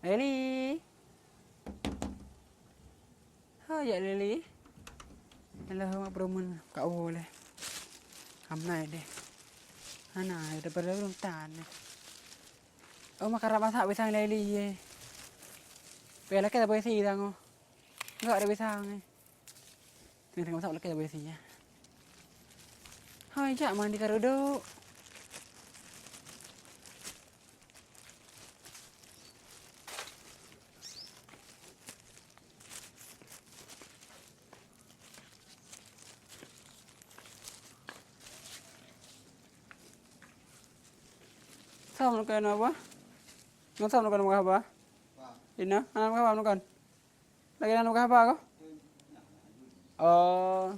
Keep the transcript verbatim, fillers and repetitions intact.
Leli. Hai, jak Leli. Alah, mak peureumeun ka woe lé. Hamnai deh. Hana, daripada ureueng tan deh. Oh, maka rab masak pisang Leli ye. Payah lakèe saboh isi pisang oh. Enggak ada pisang eh. Tengah-tengah masak lakèe saboh isi ya. Hai, jak mandi ka reudok. Salam lôn kön, Abah. Ngon salam lôn kön, Abah. Ina, hana meukaban lôn kön. Lagèe na meukaban kah? Oh.